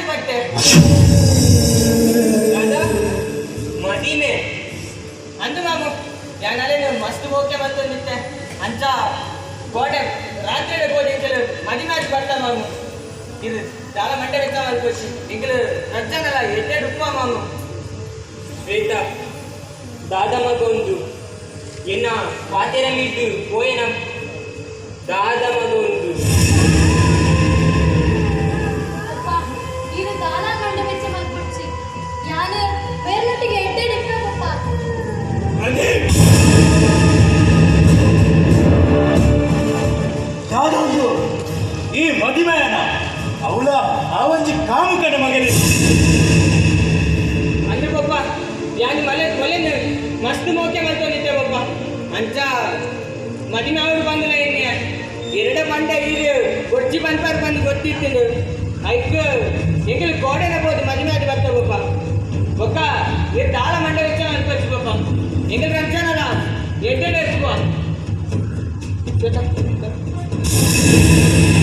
ಆದ್ ಬತ್ತೆ. ದಾದಾ ಮದಿಮೆ ಅಂದು ಮಾಮು, ಯಾನಲೆ ಮಸ್ತ್ ಓಕೆ ಮಲ್ತೊಂದಿತ್ತೆ. ಅಂಚ ಕೋಟೆ ರಾತ್ರಿ ಪೋದು ಎಂಕಲು ಮದಿಮೆ ಆದ್ ಬರ್ತ ಮಾಮು. ಇದು ದಾಲ ಮಂಡೆ ಬೆಚ್ಚ ಮಲ್ಪೊಚ್ಚಿ, ಎಂಕಲು ರಜ್ಜನಲ ಎಡ್ಡೆ ಉಪ್ಪ ಮಾಮು. ಶ್ವೇತಾ, ದಾದ ಮಗೊಂದು ಎನ್ನ ಪಾತೆರ ಮೀಟ್ ಪೋಯೆನ? ದಾದ ಮಗೊಂದು? ಪಪ್ಪ, ಇದು ದಾಲ ಮಂಡೆ ಬೆಚ್ಚ ಮಲ್ಪೊಡ್ಚಿ. ಯಾನ್ ಬೇರ್ನೊಟ್ಟಿಗೆ ಎಡ್ಡೆ ಇಪ್ಪೆ ಪಪ್ಪ. ಪ್ರದೀಪ್, ದಾದೊಂದು ಈ ಮದಿಮಯನ? ಅವಳ ಆ ಒಂಜಿ ಕಾಮುಕನ ಮಗನೇ. ಅಂದ್ರೆ ಪಪ್ಪ, ಯಾನ್ ಮಲೆ ಮೊಲೆನ್ ಮಸ್ತ್ ಮೋಕೆ ಮಲ್ತೊಂದಿತ್ತೆ ಪಪ್ಪ. ಅಂಚ ಮದಿಮೆ ಅವಳು ಬಂದಲ ಎಣ್ಣೆ ಎರಡ ಪಂಡ ಈರು ಬೊಡ್ಚಿ ಪನ್ಪಾರ್ ಬಂದು ಗೊತ್ತಿತ್ತು. ಐಕ್ ಎಂಕಲ್ ಕೋಡೆನ ಪೋದು ಮದಿಮೆ ಆದ್ ಬರ್ತ ಪಪ್ಪ. ಬೊಕ್ಕ ಈ ದಾಲ ಮಂಡೆ ವೆಚ್ಚ ಮಲ್ಪೊಚ್ಚಿ ಪಪ್ಪ. ಎಂಕಲ್ ರಂಚನಲ ಎಡ್ಡೆ ಇಪ್ಪುವ.